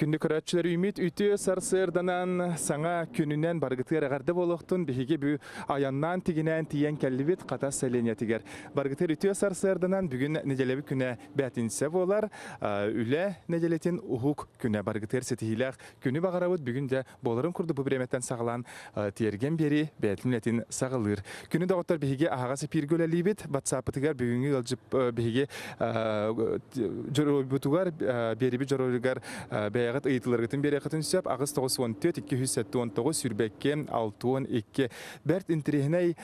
Күндү көрөөччүлэр үүммүт үтүө сарсыарданан саҥа күнүнэн баргытыар эҕэрдэ буолуохтун биһиги бу айаннаан тигинээн тиийэн кэллибит Хатас сэлиэнньэтигэр. Баргытыар үтүө сарсыарданан бүгүн нэдиэлэбит күнэ бээтинсэ буолар. Үлэ нэдиэлэтин уһук күнэ баргытыар ситиһиилээх күнү баҕарабыт бүгүн дьэ буоларын курдук бу бириэмэттэн саҕалаан тиэргэн биэрии бэйэтин үлэтин саҕалыыр. Күнү доҕоттор биһиги аһаҕас эпииргэ үлэлиибит. Ватсаппытыгар бүгүҥҥү ыалдьып биһиги дьоруойбутугар биэрибит дьоруойугар бэйэҕит ыйытыыларгытын биэриэххитин сөп. 8 94 279 22 62 бэрт интириэһинэй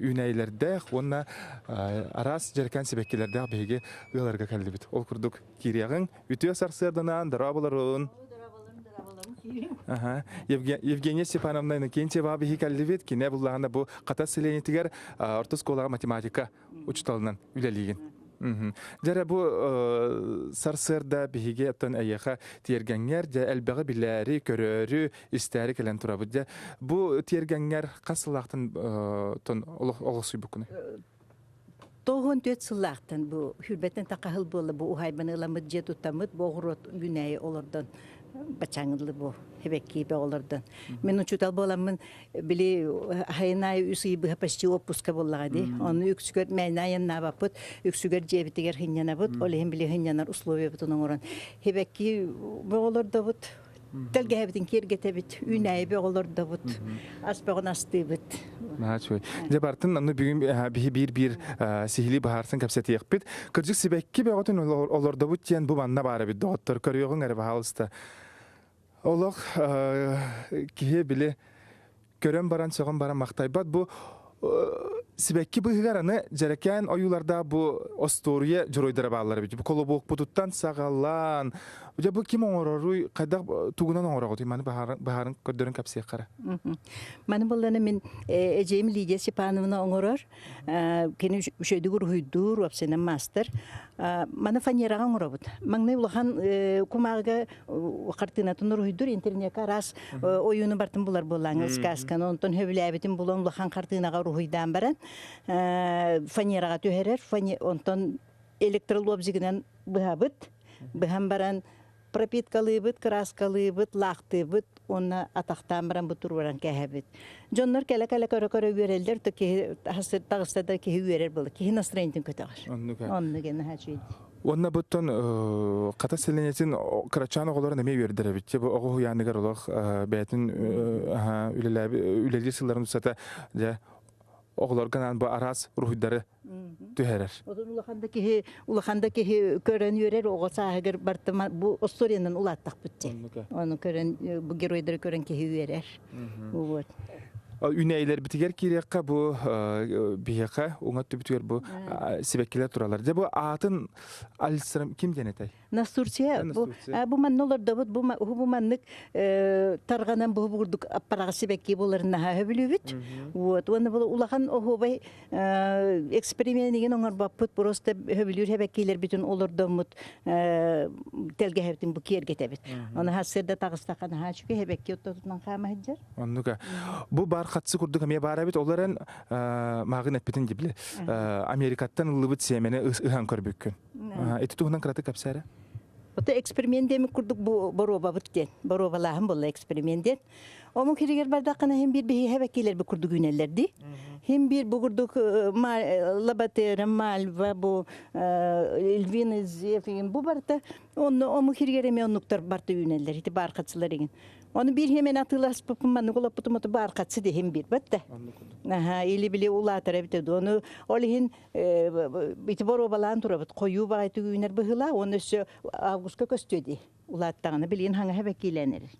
үүнээйилэрдээх уонна араас дьэрэкээн сибэккилэрдээх биһиги ыаларга кэллибит. Ол курдук киириэҕиҥ. Үтүө сарсыарданаан дорооболорун. Евгения Степановна Иннокентьева биһи кэллибит. Кинэ буллаҕына бу Хатас селениетигэр орто оскуолаҕа математика учууталынан үлэлиигин. Дьэрэ бу сарсыарда биһиги оттон эйиэхэ тиэргэҥҥэр дьэ элбэҕи билээри, көрөөрү, истээри кэлэн турабыт. Дьэ бу тиэргэҥҥэр хас сыллаахтан олохсуйбуккунуй? 94 сыллаахтан бу хүрбэтин тақаһыл буолла бу уһайбаны ыламмыт дьиэ туттаммыт бу оҕуруот үүнээйи олордон бачаҥылы бу хебеккиибэ олордон мин учуутал буоламмын били айын аайы үс ый быһа почти отпуска буоллаҕа дии ону үксүгэр мээнэ айаннаабаппыт үксүгэр дьиэбитигэр хынньанабыт ол иһин били хынньанар условиябытын оҥорон хебекки оҕолордобут Тэлгэһэбитин киэргэтэбит, үүнээйи бөҕө олордобут, ас бөҕөн астыыбыт. Наһаа үчүгэй. Дьэ бартын аны бүгүн биһи биир-биир сиһилии быһаарсан кэпсэтиэхпит. Кырдьык сибэкки бөҕөтүн олордобут диэн бу манна баар эбит доҕоттор. Көрүөҕүҥ эрэ баһаалыста. Олох киһи били көрөн баран сөҕөн баран махтайбат бу сибэкки быыһыгар аны дьэрэкээн ойуулардаах бу остуоруйа дьоруойдара бааллар эбит. Бу колобуокпутуттан саҕалаан дьэ бу ким оҥороруй хайдах тугунан оҥороҕутуй маны баһаарын көрдөрөн кэпсиэххэ эрэ. Маны буллана мин эдьиийим Лидия Степановна оҥорор. Кини үчүгэйдик уруһуйдуур, уопсайынан маастар. Маны фанераҕа оҥоробут. Маҥнай улахан кумааҕыга хартыынатын уруһуйдуур, интернекка араас ойууну бартын булар буоллаҥ сказканы. Онтон сөбүлээбитин булан улахан хартыынаҕа уруһуйдаан баран фанераҕа түһэрэр. Онтон электролобзигынан быһабыт. Быһан баран пропиткалыыбыт, кырааскалыыбыт, лаахтыыбыт уонна атахтаан баран бу туруоран кээһэбит. Дьоннор кэлэ-кэлэ көрө-көрө үөрэллэр, то киһи таҕыста да киһи үөрэр буолар. Киһи настроениетын көтөҕөр. Оннук. Оннук наһаа үчүгэй. Уонна буттан хата селенетин кырачаан оҕолорун эмиэ үөрдэр эбит. Бу оҕо уһуйааныгар олох бэйэтин үлэлиир сылларын устата дьэ оҕолорго анаан бу араас уруһуйдары түһэрэр. Отон улахан да киһи улахан да киһи көрөн үөрэр оҕо сааһыгар бартыма бу историянан улааттахпыт дии. Ону көрөн бу геройдары көрөн киһи үөрэр. Вот. Үнэйлэрбитигэр киириэххэ бу биһиэхэ уҥа өттүбүтүгэр бу сибэккилэр тураллар. Дьэ бу аатын Альсрам ким диэн этэй? Настурция бу бу манна олордобут бу бу маннык тарҕанан бу бурдук аппараҕа сибэкки буоларын наһаа сөбүлүүбүт. Вот уонна бу улахан оһуобай эксперименигин оҥорбоппут просто сөбүлүүр хэбэккиилэрбитин олордоммут тэлгэһэбитин бу киэргэтэбит. Оны хассырда таҕыстаха наһаа үчүгэй хэбэкки оттотунан хаама сылдьар. Оннука. Бу бар хатсы курдук эмиэ баар эбит. Ол эрэн мааҕын эппитин дибли. Америкаттан ыллыбыт сиэмэни ыһан көрбүккүн. Ити туһунан кыратык кэпсээрэ. Ото эксперимент диэмик курдук бу боруобабыт диэн. Боруобалааһын буолла эксперимент диэн. Омук иһигэр бардаххына хин биир биһиэхэ бэккиилэр бу курдук үүнэллэр дии. Хин биир бу курдук лабатера, мальва, бу львиный зев бу барыта онно омук иһигэр эмиэ оннуктар барыта үүнэллэр. Ити баархатсылар игин. Ону биир хемен атыыласпыппын маннык олоппутум ото баархатсы диһин биир бат да. Аха, или били улаатар эбитэ ду. Ону ол иһин ити боруобалаан турабыт. Хойуу баҕайытык үүнэр быһыылаах уонна өссө августка көстүө дии. Улааттаҕына билигин хаҥа хэбэккиилээн эрэр.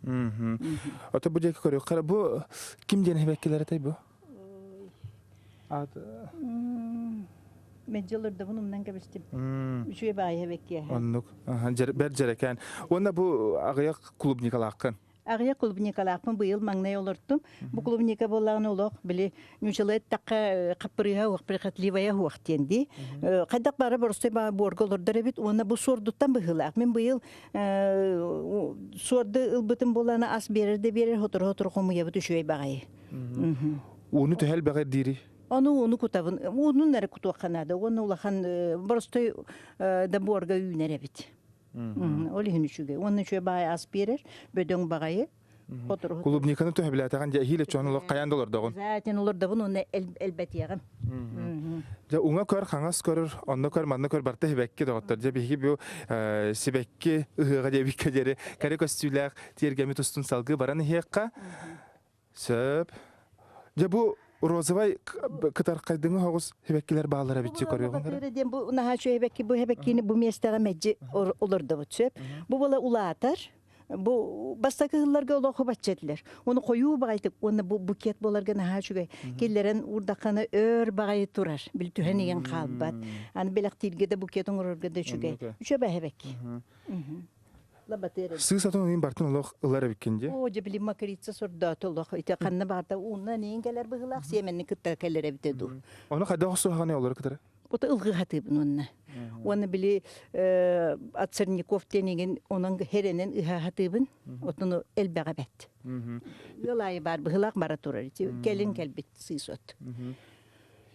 Ото бу диэки көрүөххэ бу ким диэн хэбэккилэр этэй бу? Аат Меджелордобун умнан кэбистим. Үчүгэй баайы хэбэккиэ. Оннук. Бэр дьэрэкээн. Уонна бу аҕыйах клубникалааххын. Аҕыйах клубникалаахпын быйыл маҥнай олортум. Бу клубника буоллаҕына олох били ньучала эттэххэ хаппырыыһа уох прихотливая уох диэн дии. Хайдах бары боростой буорга олордор эбит уонна бу суордуттан быһыылаах. Мин быйыл суорду ылбытым буоллаҕына ас биэрэр да биэрэр сотору-сотору хомуйабыт үчүгэй баҕайы. Ууну төһө элбэҕи диирий? Ону ууну кутабын. Уунун эрэ кутуохха наада. Уонна улахан боростой да буорга үүнэр эбит. Ол иһин үчүгэй. Уонна үчүгэй баай ас биэрэр, бөдөҥ баҕайы. Клубниканы төһөбүлээтэҕин дьэ эһиил өчөөн олох хайаан да олордоҕун. Обязательно олордобун уонна элбэтиэҕим. Дьэ уҥа көр, хаҥас көрөр, онно көр, манна көр барта сибэкки доҕоттор. Дьэ биһиги бу сибэкки ыһыаҕа диэбиккэ диэри кэрэ көстүүлээх тиэргэммит устун салгыы баран иһиэххэ. Сөп. Дьэ бу розовай кытархайдыҥы соҕус сибэккилэр бааллара эбит көрүөҕүҥ. Диэн бу наһаа үчүгэй эбэкки бу эбэккини бу миэстэҕэ мэлдьи олордобут сөп. Бу буола улаатар. Бу бастакы ыһылларга олох бачча этилэр. Оны хойуу баҕайтык уонна бу букет буоларга наһаа үчүгэй. Киллэрэн уурдаххына өр баҕайы турар. Бил түһэн иген хаалбат. Аны бэлэхтииргэ да букет оҥорорго да үчүгэй. Үчүгэй эбэкки. Сыыс атын ыйын бартын олох ылар эбиккин дии. Оо, дьэ били макарица сордоото олох. Ити ханна баарта уунна нэйин кэлэр быһыылаах сиэмэнни кытта кэлэр эбитэ дуу. Ону хайдах охсуһаҕыный олору кытары? Ото ылгыы хатыыбын уонна. Уонна били от сорняков диэн онон херенен ыһа хатыыбын. Отуну элбэҕэ бэт. Ыал аайы баар быһыылаах бара турар. Ити кэлин кэлбит сыыс от.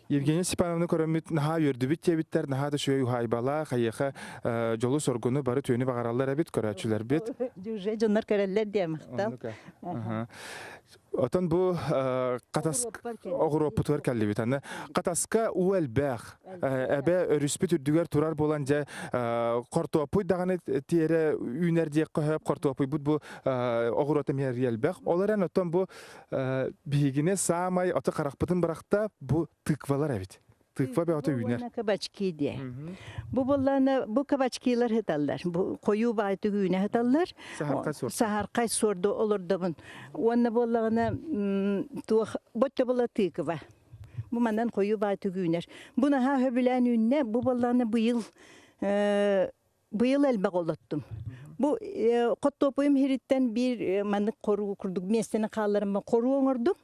Евгения Степановна көрөммүт наһаа үөрдүбүт диэбиттэр, наһаа да үчүгэй уһаайбалаах, эйиэхэ дьолу-соргуну бары түөнү баҕараллар эбит көрөөччүлэрбит. Дьуже дьоннор көрөллөр диэ махтал. Отон бу Хатас оҕуруоппутугар кэллибит. Аны Хатаска уу элбэх. Эбэ өрүспүт үрдүгэр турар буолан дьэ хортуоппуй даҕаны тиэрэ үүнэр диэххэ сөп хортуоппуйбут бу оҕуруот эмиэ элбэх. Ол эрэн оттон бу биһигини саамай аты харахпытын бырахта бу тыквалар эбит. Тыква бөҕөтө үүнэр. Кабачки диэ. Бу буоллаана бу кабачкилар сыталлар. Бу хойуу баайтык үүнэ сыталлар. Саһархай суорду. Саһархай суорду олордобун. Уонна буоллаҕына туох боччо була тыква. Бу манан хойуу баайтык үүнэр. Бу наһаа сөбүлээн үүннэ. Бу буоллаҕына быйыл Быйыл элбэх олоттум. Бу хоттуопуйум иһириттэн биир маннык хоруу курдук миэстэни хаалларыммын хоруу оҥордум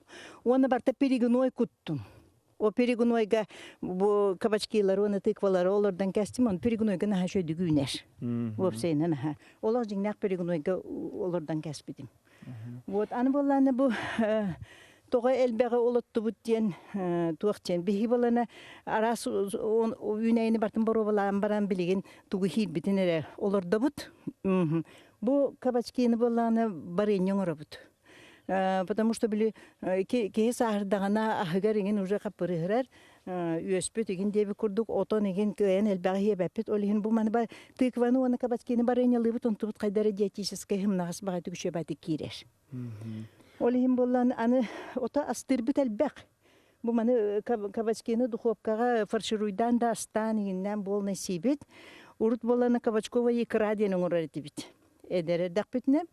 уонна барта перегной куттум. О перегнойга бу кабачкилары уонна тыквалары олордон кэстим, он перегнойга наһаа үчүгэйдик үүнэр. Уопсайынан наһаа. Олох дьиҥнээх перегнойга олордон кэспитим. Вот аны буоллааны бу тоҕо элбэҕи олоттубут диэн туох диэн биһиги буолана араас үүнээйини бартын боруобалаан баран билигин тугу иһиирбитин эрэ олордобут. Бу кабачкины буоллаҕына барыанньа оҥоробут. Потому что били киһи сааһырдаҕына аһыгар иҥин уже хаппырыһырар үөспүт игин диэбит курдук отон игин кыайан элбэҕи иһиэбэппит ол иһин бу маны ба тыкваны уонна кабачкины барыанньалыыбыт онтубут хайдара диетическай һымнаҕас баҕайытык үчүгэйбатык киирэр ол иһин буоллан аны ото астыырбыт элбэх бу маны кабачкины духовкаҕа фаршируйдаан да астаан игиннээн буолна сиибит урут буоллана кабачковая икра диэн оҥорор этибит эдэр эрдэхпитинэ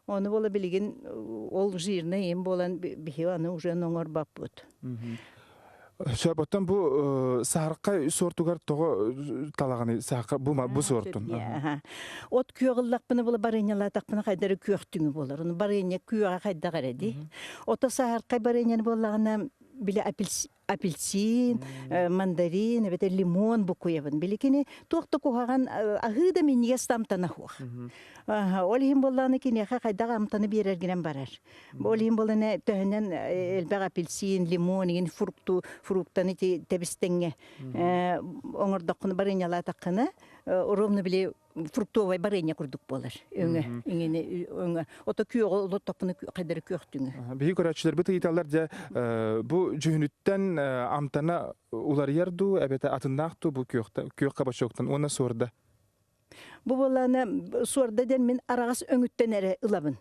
ону буола билигин ол жирный им буолан биһи аны уже оҥорбоппут Сөп, оттон бу саһархай суортугар тоҕо талаҕыный саһархай бу бу суортун? От күөҕүллахпына була барыанньалаатахпына хайдары күөхтүҥү буолар. Ону барыанньа күөҕэ хайдах эрэ дии. Ото саһархай барыанньаны буоллаҕына били апельсин, мандарин эбэтэр лимон букуйабын. Били кини туох да куһаҕан аһыы да минньигэс да амтана суох. Ол иһин буоллаҕына киниэхэ хайдах амтаны биэрэргинэн барар. Ол иһин буолан төһөнөн элбэх апельсин, лимон игин фрукту, фруктаны тэбистэҥҥэ оҥордоххуна барыанньалаатаххына ровно били фруктовай барыанньа курдук буолар өҥө иҥини өҥө ото күөҕү олоттохпуна хайдары күөхтүҥү Биһи көрөөччүлэрбит ыйыталлар дьэ бу дьүһүнүттэн амтана уларыйар дуу эбэтэ атыннаах дуу бу күөх кабачоктан уонна суорда Бу буоллаана суорда диэн мин араҕас өҥүттэн эрэ ылабын.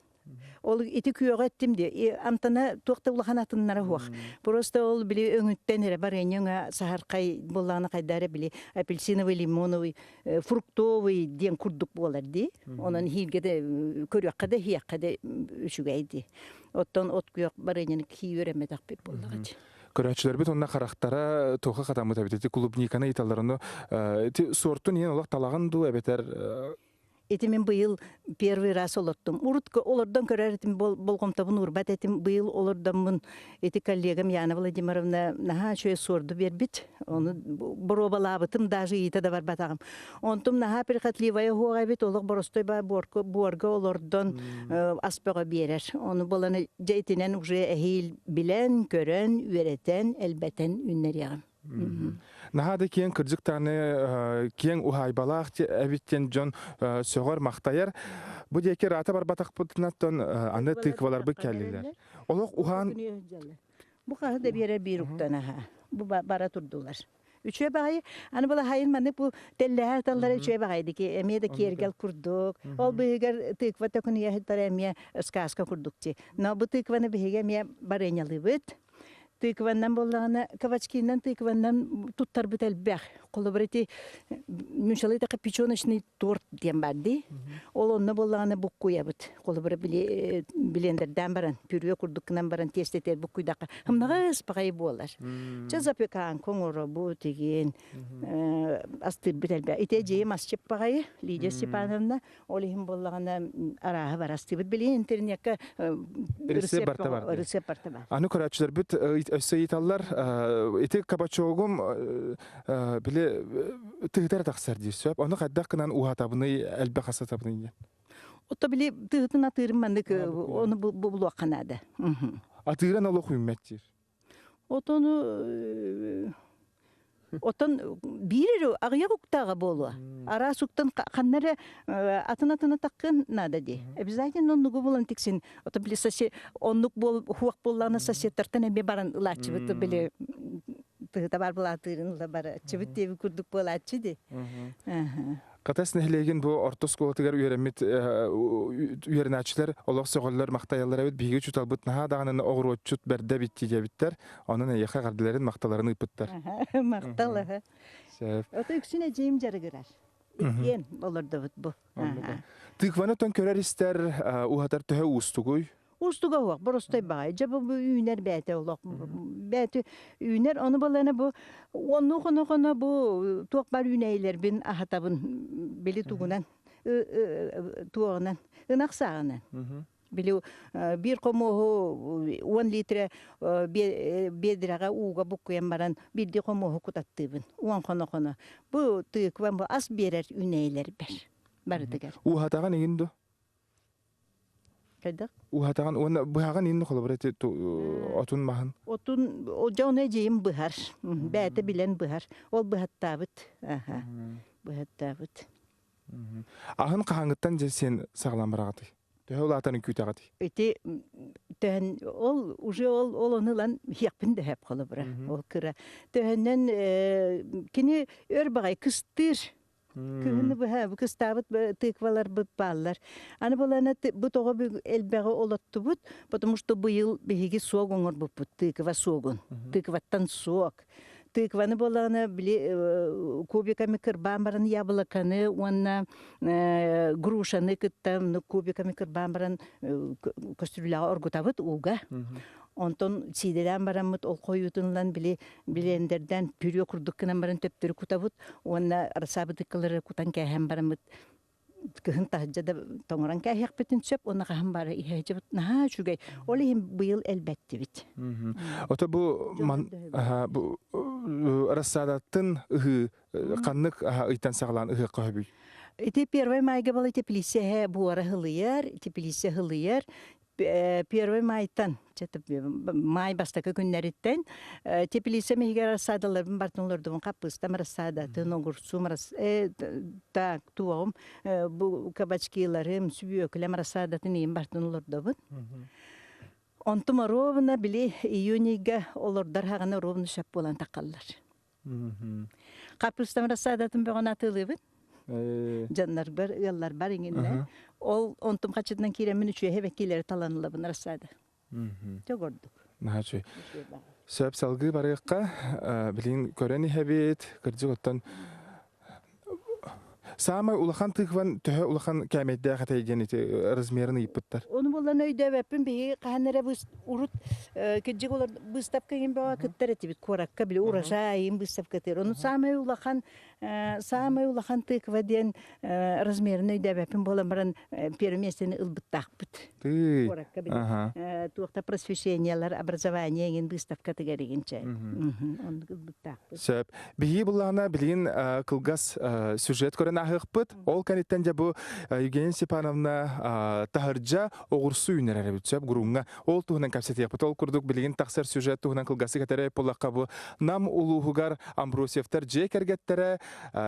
Ол ити күөҕэ эттим дии. Амтана туох да улахан атыннара суох. Просто ол били өҥүттэн эрэ барыанньа өҥө саһархай буоллаҕына хайда эрэ били апельсиновый, лимоновый, фруктовый диэн курдук буолар дии. Онон иһииргэ да көрүөххэ да иһиэххэ да үчүгэй дии. Оттон от күөх барыанньаны кии үөрэммэтэхпит буоллаҕа дии. Көрөөччүлэрбит уонна харахтара туохха хатаммыт эбит ити клубниканы ыйыталлар ону ити суортун иһин олох талаҕын дуу эбэтэр Ити мин быйыл первый раз олордум. Урут олордон көрөр этим, болҕомтобун уурбат этим. Быйыл олордоммун ити коллегам Яна Владимировна наһаа үчүгэй суорду биэрбит. Ону боруобалаабытым, даже иитэ да барбатаҕым. Онтум наһаа прихотливая уһуоҕа эбит, олох боростой буорга олордон ас бөҕө биэрэр. Ону буолан дьэ итинэн уже эһиил билэн, көрөн, үөрэтэн, элбэтэн үүннэриэҕим. Наһаа да киэҥ кырдьык даҕаны киэҥ уһаайбалаах эбит диэн дьон сөҕөр махтайар. Бу диэки ыраата барбатахпытынаттан аны тыкваларбыт кэллилэр. Олох уһаан Бу хаһы да биэрэр биир уктан аха. Бу бара турдулар. Үчүгэй баҕайы. Аны была хайын маннык бу тэллэһэ аталлара үчүгэй баҕайы дики эмиэ да киэргэл курдук. Ол быыһыгар тыква төкүнүйэ сыттара эмиэ сказка курдук ти. Но бу тыкваны биһиги эмиэ барыанньалыыбыт. Тыкваннан буоллаҕына, кабачкинан тыкваннан туттарбыт элбэх. Холобур ити нуучалыы такы печеночный торт диэн бар дии. Ол онно буоллаҕына буккуйабыт. Холобура били блендердээн баран, пюре курдук гынан баран тиэстэтигэр буккуйдахха ымнаҕас баҕайы буолар. Чэ запеканка оҥоробут игин астыырбыт элбэх. Ити эдьиийим асчыт баҕайы Лидия Степановна. Ол иһин буоллаҕына арааһы бар астыыбыт. Билигин интернекка Рецепт барта бар. Рецепт барта бар. Аны көрөөччүлэрбит өссө ыйыталлар, ити кабачогум били тыытар тахсар диир сөп. Ону хайдах гынан уһатабыный, элбэх асатабыный диэн. Отто били тыытын атыырын маннык ону булуохха наада. Атыыран олох үүммэт диир. Отону Оттон биир эрэ аҕыйах уктааҕа буолуо. Араас уктан ханна эрэ атын-атына таккын наада дии. Обязательно оннугу булан тиксин. Оттон били сосед оннук буол хуох буоллаҕына соседтартан эмиэ баран ылааччыбыт били тыһыта бар былаатыырын ыла барааччыбыт диэби курдук буолааччы дии. Хатас нэһилиэгин бу орто оскуолатыгар үөрэммит үөрэнээччилэр олох сөҕөллөр, махтайаллар эбит. Биһиги учууталбыт наһаа даҕаны оҕуруотчут бэрдэ эбит диэбиттэр. Онон эйиэхэ эҕэрдэлэрин, махталарын ыыппыттар. Махтал аһа. Сөп. Ото үксүн эдьиийим дьарыгырар. Иккиэн олордобут бу. Тыкваны тон көрөр-истэр, уһатар төһө уустугуй? Уустуга суох, боростой баҕайы. Дьэ бу үүнэр бэйэтэ олох бэйэтэ үүнэр. Ону балана бу онну хоно-хоно бу туох бар үүнэйилэрбин аһатабын били тугунан туоҕунан ынах сааҕынан. Били биир хомуоһу 10 литре биэдирэҕэ ууга буккуйан баран биирдии хомуоһу кутаттыыбын. Уон хоно-хоно. Бу тыквам бу ас биэрэр үүнэйилэрбэр барытыгар. Ууһатаҕын игин ду? Хайдах? Уһатаҕын уонна быһаҕын иһин холобур эти отун маһын. Отун дьэ ону эдьиийим быһар. Бэйэтэ билэн быһар. Ол быһаттаабыт. Аха. Быһаттаабыт. Аһын хаһааҥҥыттан дьэ сен саҕалаан бараҕытый? Төһө улаатарын күүтэҕитий? Ити төһөн ол уже ол ол ону ылан иһиэхпин да сөп холобура. Ол кыра. Төһөннөн кини өр баҕай кыстыыр. Күһүнү быһа бу кыстаабыт тыкваларбыт бааллар. Аны булана бу тоҕо элбэҕи олоттубут, потому что быйыл биһиги суок оҥорбуппут тыква суогун. Тыкваттан суок. Тыкваны буоллаҕына били кубиками кырбаан баран яблоканы уонна грушаны кытта кубиками кырбаан баран көстүрүүлэҕэ оргутабыт ууга. Онтон сиидэлээн бараммыт ол хойуутун ылан били блендердэн пюре курдук гынан баран төптөрү кутабыт уонна арасаабытыккалары кутан кээһэн бараммыт кыһын таһырдьа да тоҥорон кээһиэхпитин сөп уонна хаһан баара иһээччибит наһаа үчүгэй ол иһин быйыл элбэттибит Ото бу ман бу рассадаттын ыһыы ханнык ыйтан саҕалаан ыһыахха хөбүй Ити первый майга бала теплица буора хылыйар, теплица хылыйар. Первый майтан, маай бастакы күннэриттэн теплицам иһигэр рассадаларбын бартын олордубун хаппыыстам рассадатын, огурцум, так, туоҕум, бу кабачкиларым, сүбүөкүлэм рассадатын иһин бартын олордобун. Онтум ровно били июньга олордор хаҕына ровно сөп буолан таххаллар. Хаппыыстам рассадатын бөҕөн атыылыыбын. Дьоннорбор, ыалларбар иҥиннэ. Ол онтум хачытынан киирэммин үчүөһэ бэккилэри талан ылабын рассада. Чө гордук. Наһаа үчүгэй. Сөп салгыы барыахха. Билигин көрөн иһэбит. Кырдьык оттон Саамай улахан тыкван төһө улахан кээмэйдээх этэй диэн ити размерын ыйыппыттар. Ону булан өйдөөбөппүн биһиги хаһан эрэ урут кырдьык олор быыстапка иһин бөҕө кыттар этибит куоракка били урожай иһин быыстапкатыгар. Ону саамай улахан саамай улахан тыква диэн размерын өйдөөбөппүн буолан баран первое местени ылбыттаахпыт. Тыый. Куоракка били туохта просвещениялар образование иҥин быыстапкатыгар игин чэ. Оннук ылбыттаахпыт. Сөп. Биһиги буллаҕына билигин кылгас сюжет көрөн. ааһыахпыт. Ол кэнниттэн дьэ бу Евгения Степановна таһырдьа оҕурсу үүннэрэр эбит сөп груҥҥа. Ол туһунан кэпсэтиэхпит. Ол курдук билигин тахсар сюжет туһунан кылгастык этэрэ буоллахха бу Нам улууһугар Амбросьевтар дьиэ кэргэттэрэ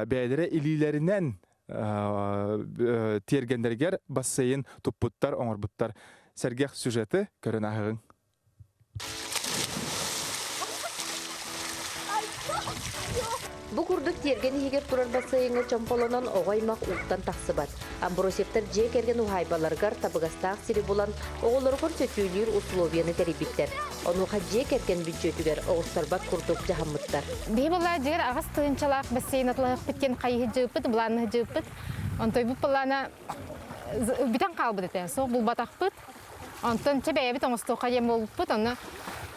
бэйэлэрэ илиилэринэн тиэргэннэригэр бассейн туппуттар, оҥорбуттар. Сэргэх сюжеты көрөн ааһыҕыҥ. Бу курдук тиэргэн иһигэр турар бассейҥҥа чомполонон оҕо аймах ууттан тахсыбат. Амбросьевтар дьиэ кэргэн уһаайбаларыгар табыгастаах сири булан, оҕолоругар сөтүөлүүр усулуобуйаны тэрийбиттэр. Онуоха дьиэ кэргэн бүддьүөтүгэр оҕустарбат курдук дьаһаммыттар. Биһи буолла дьиэр 8 тыһыынчалаах бассейн атылаһыахпыт диэн хайыһыдьыыппыт, былааннаһыдьыыппыт. Онтойбут былаана бүтэн хаалбыт этэ. Суох булбатахпыт. Онтон чэ бэйэбит оҥостуохха диэн буолбуппут. Онно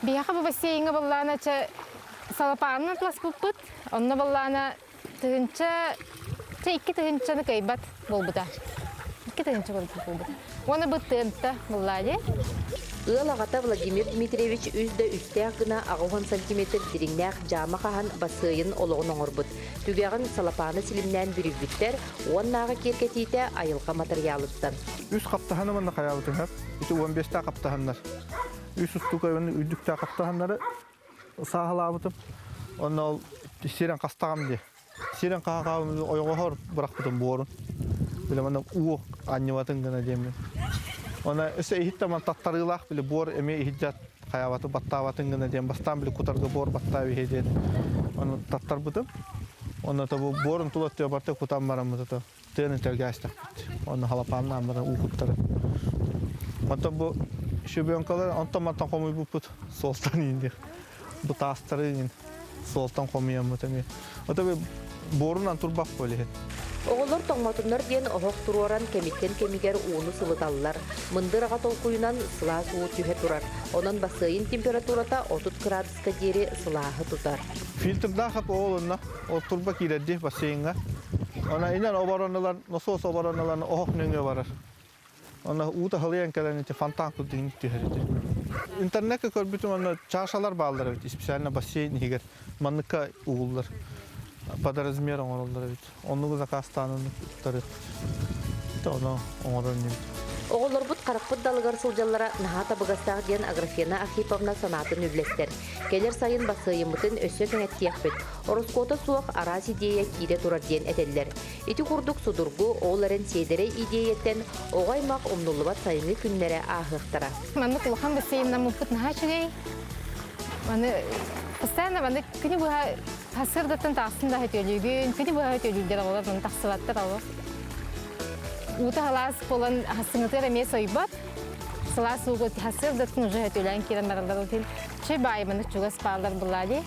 биһиэхэ бу бассейҥҥа былаана чэ салапаанын атыласпыппыт. Онно былаана тыһыынча чэ 2 тыһыынчаны кыайбат буолбута. 2 тыһыынча курдук буолбута. Уонна бу тыанта буллаа дии. Ыал аҕата Владимир Дмитриевич үс да үстээх гына 80 сантиметр дириҥнээх дьаама хаһан бассыайын олоҕун оҥорбут. Түгэҕин салапааны силимнээн бүрүйбүттэр, уоннааҕы киэргэтиитэ айылҕа матырыйаалыттан. Үс хаптаһыны манна хайаабытыҥар, ити 15-тээх хаптаһыннар. Үс устука үрдүктээх хаптаһыннары сааһылаабытым. Онно ол сирэн хастаҕым дии. Сирэн хаһаҕаабын ойоҕоһор бырахпытым буорун. Били манна уу анньыбатын гына диэммин. Она өссө иһит таман таттарыылаах били буор эмиэ иһит хайаабаты баттаабатын гына диэн бастаан били кутарга буор баттааб иһи диэн. Ону таттарбытым. Онно то бу буорун тула өттүгэр барыта кутан бараммыт тыаны тэлгээстэхпит. Онно халапааннаан баран уу куттары. Онтон бу щебенкалар онтон мантан хомуйбуппут суолтан иин Бу таастары иин суолтан хомуйаммыт эмиэ. Ото буорунан турбах буолиһин. Оҕолор тоҥмотуннар диэн оһох туруоран кэмиттэн кэмигэр ууну сылыталлар. Мындыр аҕа толкуйунан сылаас уу түһэ турар. Онон бассейн температурата 30 кыраадыска диэри сылааһы тутар. Фильтрдаах ол онно ол турба киирэрди бассейҥҥа. Она инэн оборонолар, насос обороноларын оһох нөҥүө барар. Онно уу таһылыйан кэлэн ити фонтан курдук түһэр ити. Интернеккэ көрбүтүм онно чашалар бааллар эбит, специально бассейн иһигэр манныкка угуллар. Под размер оҥороллор эбит. Оннугу заказтаан туттарыахпыт. Ону оҥорор инибит. Оҕолорбут харахпыт далыгар сылдьаллара наһаа табыгастаах диэн Аграфена Архиповна санаатын үллэстэр. Кэлэр сайын бассыайыммытын өссө кэҥэттиэхпит. Ороскуота суох араас идея киирэ турар диэн этэллэр. Ити курдук судургу, ол эрэн сиэдэрэй идиэйэттэн оҕо аймах умнуллубат сайыҥҥы күннэрэ ааһыахтара. Маннык улахан бассейннаммыппыт наһаа үчүгэй. Маны постоянно маннык күнү быһа сарсыардаттан таҕыстым да сөтүөлүүгүн, күнү быһа сөтүөлүүллэр оҕолор маны тахсыбаттар олох. Уута халаас буолан хассыҥытыгар эмиэ сойбот. Сылаас ууга сарсыардаттан уже сөтүөлээн киирэн бараллар ол иһин чэй баайы маннык чугас бааллар буллаа дии.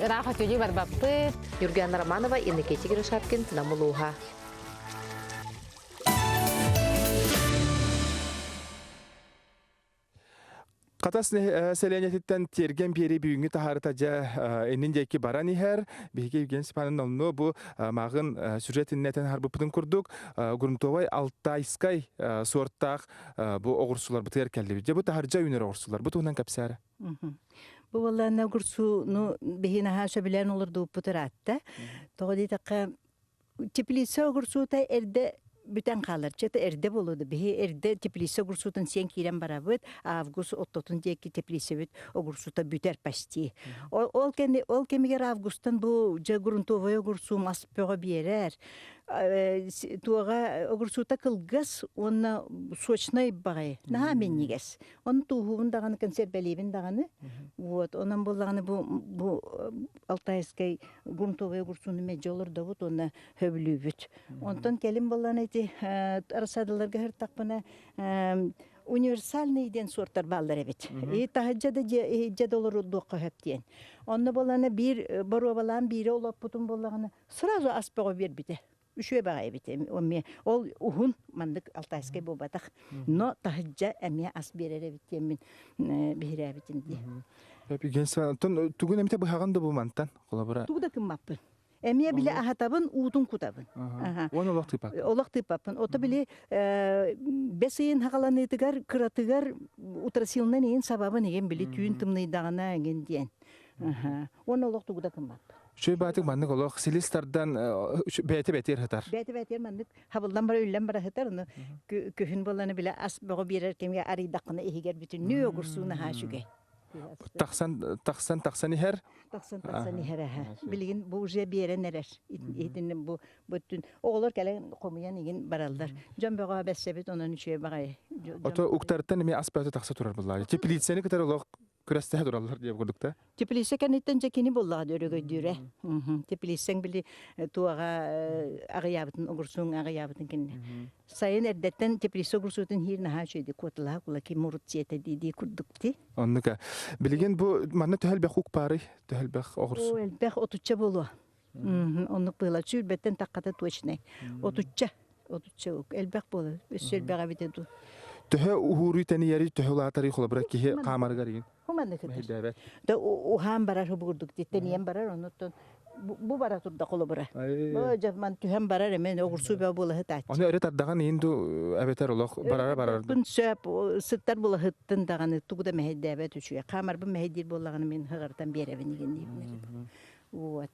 Ыраах сөтүөлүү барбаппыт. Юргиана Романова, Иннокентий Гришаткин, Нам улууһа. Хатас сэлиэнньэтиттэн тиэргэн биэри бүгүҥҥү таһаарыта дьэ иннин диэки баран иһэр. Биһиги Евгений Степановна онно бу мааҕын сюжет иннэтэн харбыппытын курдук грунтовай алтайскай суортаах бу оҕурсуларбытыгар кэллибит. Дьэ бу таһырдьа үүнэр оҕурсулар. Бу туһунан кэпсээрэ. Бу буоллаана огурсууну биһи наһаа сөбүлээн олордубуппут ыраатта. Тоҕо диэтэххэ теплица огурсуута эрдэ бүтэн хаалар. Чета эрдэ буолуоду. Биһи эрдэ теплица огурсуутун сиэн киирэн барабыт. Август оттотун диэки теплицабыт огурсута бүтэр почти. Ол, ол, кэми, ол кэмигэр августан бу дьэ грунтовой огурсуу мас бөҕө биэрэр. Туоҕа огурсуута кылгас уонна сочнай баҕайы. Наһаа минньигэс. Ону тууһуубун даҕаны, консервэлиибин даҕаны. Вот, онон буоллаҕына бу, бу Алтайскай грунтовай огурцуну мэлдьи олордобут уонна хөбүлүүбүт. Онтон кэлин буоллаҕына ити рассадаларга сыртахпына универсальный диэн суортар бааллар эбит. И таһырдьа да иһирдьэ да олордуохха сөп диэн. Онно буоллаҕына биир боруобалаан биири олоппутум буоллаҕына сразу ас бөҕө биэрбитэ. Үчүгэй баҕайы эбит эмиэ ол уһун маннык алтайскай буолбатах но таһырдьа эмиэ ас биэрэр эбит диэммин биһирээбитим дии. Оттон тугун эмитэ быһаҕын да бу мантан холобура? Тугу да гыммаппын. Эмиэ били аһатабын, уутун кутабын. Уон олох тыыппаппын. Олох тыыппаппын. Ото били бэс ыйын хаҕаланыытыгар кыратыгар утрасилынан иин сабабын игин били түүн тымныйдаҕына игин диэн. Уон олох тугу да гыммаппын. Үчүгэй баатык маннык олох силис тардан бэйэтэ бэтиэр сытар. Бэйэтэ бэтиэр маннык хабыллан бара үллэн бара сытар ону күһүн буолланы билэ ас бөҕө биэрэр кэмгэ арыйдаххына иһигэр бүтүннүү огурсуу наһаа үчүгэй. Тахсан тахсан тахсан иһэр. Тахсан тахсан иһэр аһа. Билигин бу уже биэрэн эрэр. Итинни бу бүттүн оҕолор кэлэн хомуйан игин бараллар. Дьон бөҕө бэссэбит онон үчүгэй баҕайы. Ото уктартан эмиэ ас бөҕөтө тахса турар буллаа. Теплицаны кытары олох күрэстэһэ тураллар диye курдук да. Теплица кэнниттэн дьэ кини буоллаҕа өрөгөйдүүрэ. Теплицаҥ били туоҕа аҕыйаабытын огурсуҥ аҕыйаабытын кэннэ. Сайын эрдэттэн теплица огурсуутун иһиир наһаа үчүгэйди куоталаһа кула ким урут сиэтэ дии курдук ти. Оннука. Билигин бу манна төһө элбэх ук баарый? Төһө элбэх оҕурсу? О, элбэх отучча буолуо. Оннук быыла сүүрбэттэн таххата точнай. Отучча. Отучча ук. Элбэх буолар. Өссө элбэх эбитэ дуу. Төһө уһууруй тэнийэрий, төһө улаатарый холобура киһи хаамарыгар игин? Хуманны кытар. Да уһаан барар хубурдук тэнийэн барар онуттан бу бара турда холобура. Бу дьаман түһэн барар эмен оҕурсуу бөө буолаһы тааччы. Оны өрө тардаҕан иин ду эбэтэр олох барара барар. Бун сөп сыттар булаһыттын даҕаны тугу да мэһэйдээбэт үчүгэй. Хаамарбын мэһэйдиир буоллаҕына мин хыгартан биэрэбин игин диибин. Вот.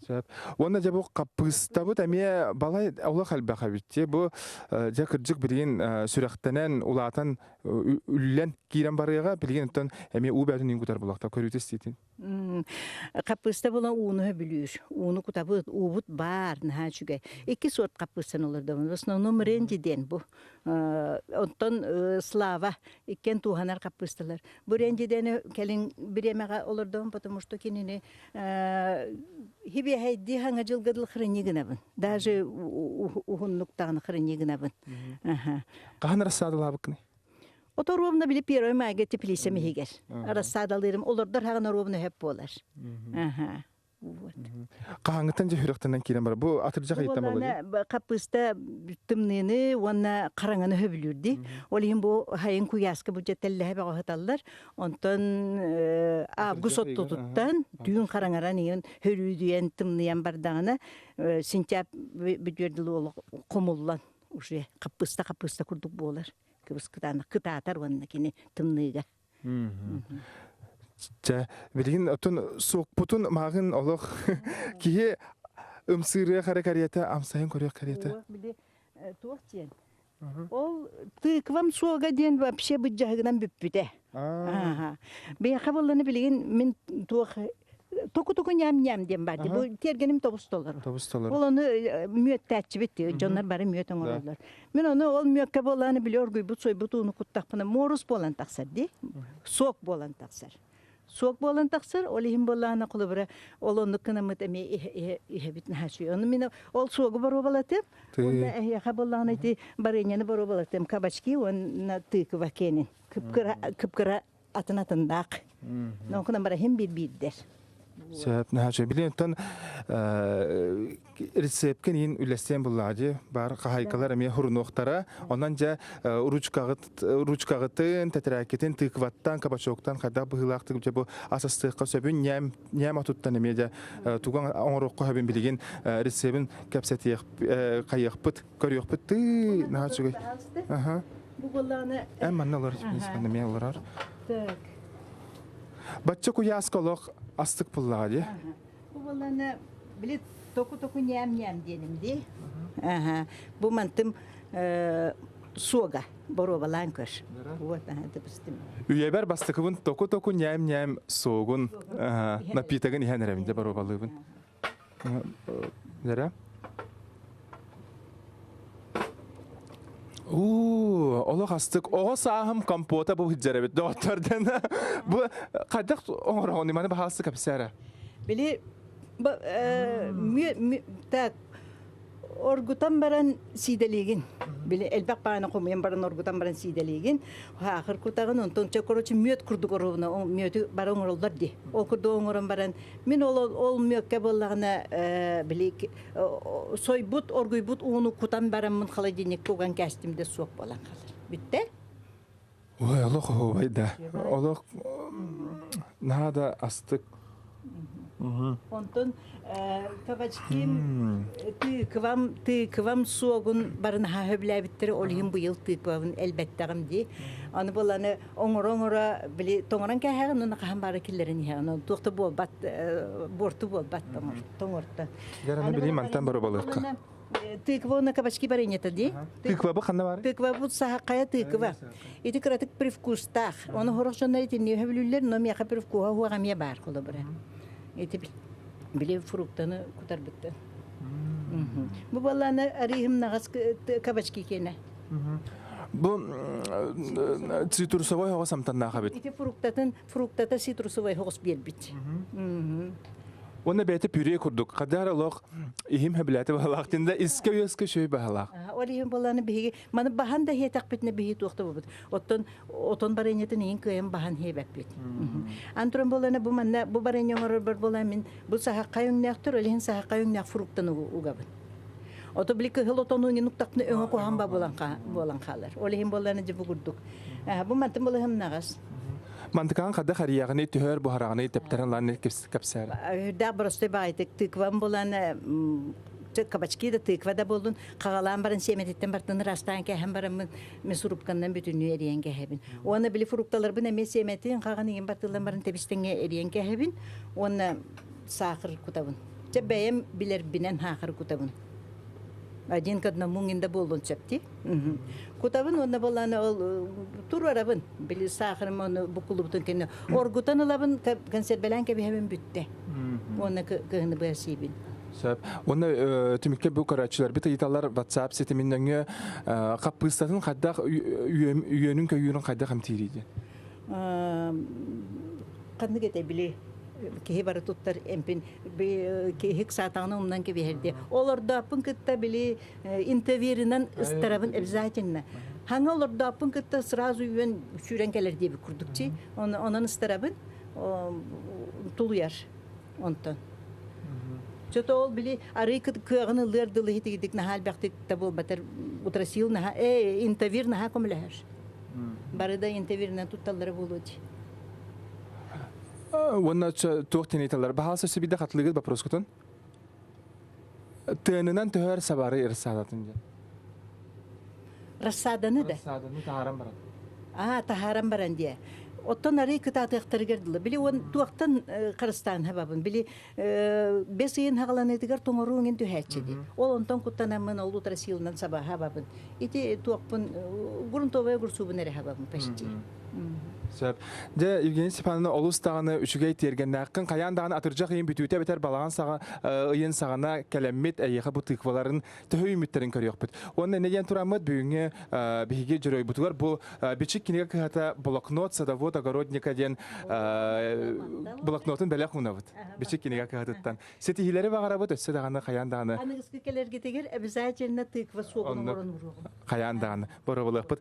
Сөп. Уонна дьэ бу хаппыыстабыт эмиэ балай олох элбэх эбит. Бу дьэ кырдьык билигин сүрэхтэнэн, улаатан, үллэн киирэн барыаҕа. Билигин оттон эмиэ уу бээтин иин кутар булахта көрүүтэ истиитин. Хаппыыста була ууну бүлүүр. Ууну кутабыт, уубут баар, наһаа үчүгэй. Икки сорт хаппыыстаны олордобун. В основном ренди диэн бу. Оттон Слава иккен тууһанар хаппыысталар. Бу ренди диэни кэлин бириэмэҕэ олордобун, потому что кинини хибиэһэйдии хаҥа дьылга дыл храни гынабын. Даже уһуннук даҕаны храни гынабын. Хаһан рассадалаабыккыный? Ото ровно били первый майга теплицам иһигэр. Рассадалыырым олордор хаҕын ровно хөп буолар. Вот. Хаһааҥҥыттан дьэ сүрэхтэнэн киирэн бар. Бу атырдьах ыйыттан буолар. Хаппыыста тымныыны уонна хараҥаны хөбүлүүр дии. Ол иһин бу хайын куйааска бу дьэ тэллэһэ бөҕө сыталлар. Онтон август оттотуттан түүн хараҥаран иһин хөрүүдүйэн тымныйан бардаҕына сентябрь бүтүөр дылы олох хомуллан уже хаппыыста хаппыыста курдук буолар. Кыбыс кытаанах кытаатар уонна кини тымныыга. Чэ, билигин оттон суокпутун мааҕын олох киһи ымсыырыах эрэ кэриэтэ, амсайын көрүөх кэриэтэ. Били туох диэн Ол тыквам суога диэн вообще быдьаһыгынан бүппүтэ. Бэйэхэ буолланы билигин мин туох току-току ньам-ньам диэн баар. Бу тиэргэним тобус толору. Тобус толору. Ол ону мүөттээччибит дьоннор бары мүөт оҥороллор. Мин ону ол мүөккэ буолааны били оргуйбут сойбут ууну куттахпына муорус буолан тахсар дии. Сок буолан тахсар. Суох буолан тахсар, ол иһин буоллаҕына холобура ол оннук гынаммыт эмиэ иһэбит наһаа үчүгэй. Ону мин ол суогу боруобалатым. Уонна эһиэхэ буоллаҕына ити барыанньаны боруобалатым. Кабачки уонна тыква киэнин. Кыпкыра кыпкыра атын атындаах. Онкунан бара иһин биир биирдэр. Сөп, наһаа үчүгэй. Билигин оттон рецепкин иин үлэстиэн буллаҕа дии. Бар хаһайкалар эмиэ хурунуохтара. Онон дьэ ручкаҕыт ручкаҕытын, тэтэрээккитин тыкваттан, кабачоктан хайдах быһыылаахтык дьэ бу ас астыахха сөбүн ньээм ньээм отуттан эмиэ дьэ тугу оҥоруохха сөбүн билигин рецебин кэпсэтиэх хайыахпыт, көрүөхпүт тыы наһаа үчүгэй. Аха. Бу буоллаҕына Эн манна олор, манна эмиэ олорор. Так. Бачча куйааска олох астык буллаҕа дии. Бу буоллаҕына били току-току ньээм-ньээм диэним дии. Аха. Бу мантым суога боруобалаан көр. Вот, ага, допустим. Үйэбэр бастакыбын току-току ньээм-ньээм суогун напитогын иһэн эрэбин дьэ боруобалыыбын. Дэрэ. Уу, олох астык. Оҕо сааһым компота бу сылдьар эбит, доҕоттор диэн. Бу хайдах оҥороҕун, маны баһаалыста кэпсээ эрэ. Били так оргутан баран сиидэлиигин. Били элбэх бааны хомуйан баран оргутан баран сиидэлиигин. Хаахыр кутаҕын, онтон чэ, короче, мүөт курдук оруобуна мүөтү бары оҥороллор дии. Ол курдук оҥорон баран, мин ол ол мүөккэ буоллаҕына били сойбут, оргуйбут ууну кутан бараммын холодильникка уган кээстим да суох буолан хаалар. Бүттэ? Ой, олох оһуобай да. Олох наһаа да астык. Онтон кабачким тыыкыбам тыыкыбам суогун барынаһа хөбүлээбиттэрэ ол иһин быйыл тыыкыбабын элбэттэҕим дии. Аны буланы оҥоро-оҥоро били тоҥорон кээһэҕин уонна хаһан баара киллэрэн иһэҕин. Туох да буолбат буорту буолбат тоҥортон. Дьэ, аны били мантан боробалыахха. Тыква уонна кабачки вареньета дии. Тыква бу ханна баар? Тыква бу сахакая тыква. Ити кыратык привкустаах. Оны хорох дьоннор итинни өһөбүлүллэр, но миэхэ привкуһа хуох эмиэ баар холобура. Ити били фруктаны кутарбыттан. Бу балланы арыыһым наҕас кабачки киэнэ. Бу цитрусовой оҕо самтаннаах эбит. Ити фруктатын фруктата цитрусовой оҕус биэрбит. Уонна бэйэтэ пюре курдук. Хадаар олох иһим хөбүлээтэ баһалаах тинда искэ үөскэ шөй баһалаах. Ол иһин болланы биһиги маны баһан да иһиэтэхпитинэ биһи туохта бубут. Оттон отон барыанньатын иһин кыайан баһан иһиэбэппит. Антуран болланы бу манна бу барыанньа оҥорорбор буолан мин бу саһахха өҥнөөхтөр, ол иһин саһахха өҥнөөх фруктаны угабын. Ото били кыһыл отону иҥин уктахпына өҥө куһаҕан ба буолан хаалар. Ол иһин буолланы дьэ бу курдук. Бу мантын былыһымнаҕас. Мантыкаан хадда харыйаҕыны түһэр буһараҕыны тэптэрэн лаан кэпсээр. Үрдээх боростой баайтык тыквам булан кабачки да тыква да буоллун хагалаан баран сиэмэтиттэн бартын ырастаан кэһэн бараммын мясорубканнан бүтүннүү эриэн кэһэбин. Уонна били фрукталарбын эмиэ сиэмэтин хаҕан иҥин бартыллан баран тэбистэҥҥэ эриэн кэһэбин уонна саахар кутабын. Чэ бэйэм билэрбинэн саахар кутабын. Один к одному инда буолуон сөп дии. Кутабын уонна буоллаана ол туруорабын. Били саахарым ону буккулубутун кэннэ оргутан ылабын, консервелээн кэбиһэбин бүттэ. Уонна кыһыны быһа сиибин. Сөп. Уонна түмүккэ бу көрөөччүлэрбит ыйыталлар WhatsApp ситимин нөҥүө хаппыыстатын хайдах үөнүн көйүүрүн хайдах эмтиирий диэн. Ханнык этэ били киһи бары туттар эмпин киһи саатаҕына умнан кэбиһэр диye. Олордооппун кытта били интервьюрынан ыстарабын обязательно. Хаҥа олордооппун кытта сразу үөн сүүрэн кэлэр диэбит курдук чи. Онон ыстарабын тулуйар онтон. Чото ол били арый кыаҕын ылыар дылы хитигидик наһаа элбэхтик да буолбатар утрасил наһаа э интервьюр наһаа көмөлөһөр. Бары да интервьюрынан тутталлара буолуо дии. Уонна туох тинийталар баһаалса сөбүйдэ хатылыгыт вопроскутун тыанынан төһөр сабары рассадатын диэн. Рассаданы да? Рассаданы таһааран баран. Аа, таһааран баран диэ. Оттон арый кытаатыахтарыгар дылы. Били он туохтан харыстаан хабабын. Били бес ыйын хаҕаланыытыгар тоҥоруу иҥин түһээччи дии. Ол онтон куттанаммын ол утара силынан саба хабабын. Ити туохпун грунтовая огурцубун эрэ хабабын почти. Сөп. Дьэ, Евгения Степановна олус даҕаны үчүгэй тиэргэннээххин хайаан даҕаны атырдьах ыйын бүтүүтэ эбэтэр балаҕан саҕа ыйын саҕана кэлэммит эйиэхэ бу тыкваларын төһө үүммүттэрин көрүөхпүт. Уонна инньэ диэн тураммыт бүгүҥҥү биһиги дьоруойбутугар бу Бичик кинигэ кыһата блокнот садовод огородника диэн блокнотун бэлэх уунабыт. Бичик кинигэ кыһатыттан. Ситиһиилэри баҕарабыт өссө даҕаны хайаан даҕаны. Аныгыскы кэлэргитигэр обязательно тыква суогун оҥорон уруоҕум. Хайаан даҕаны боруобалыахпыт.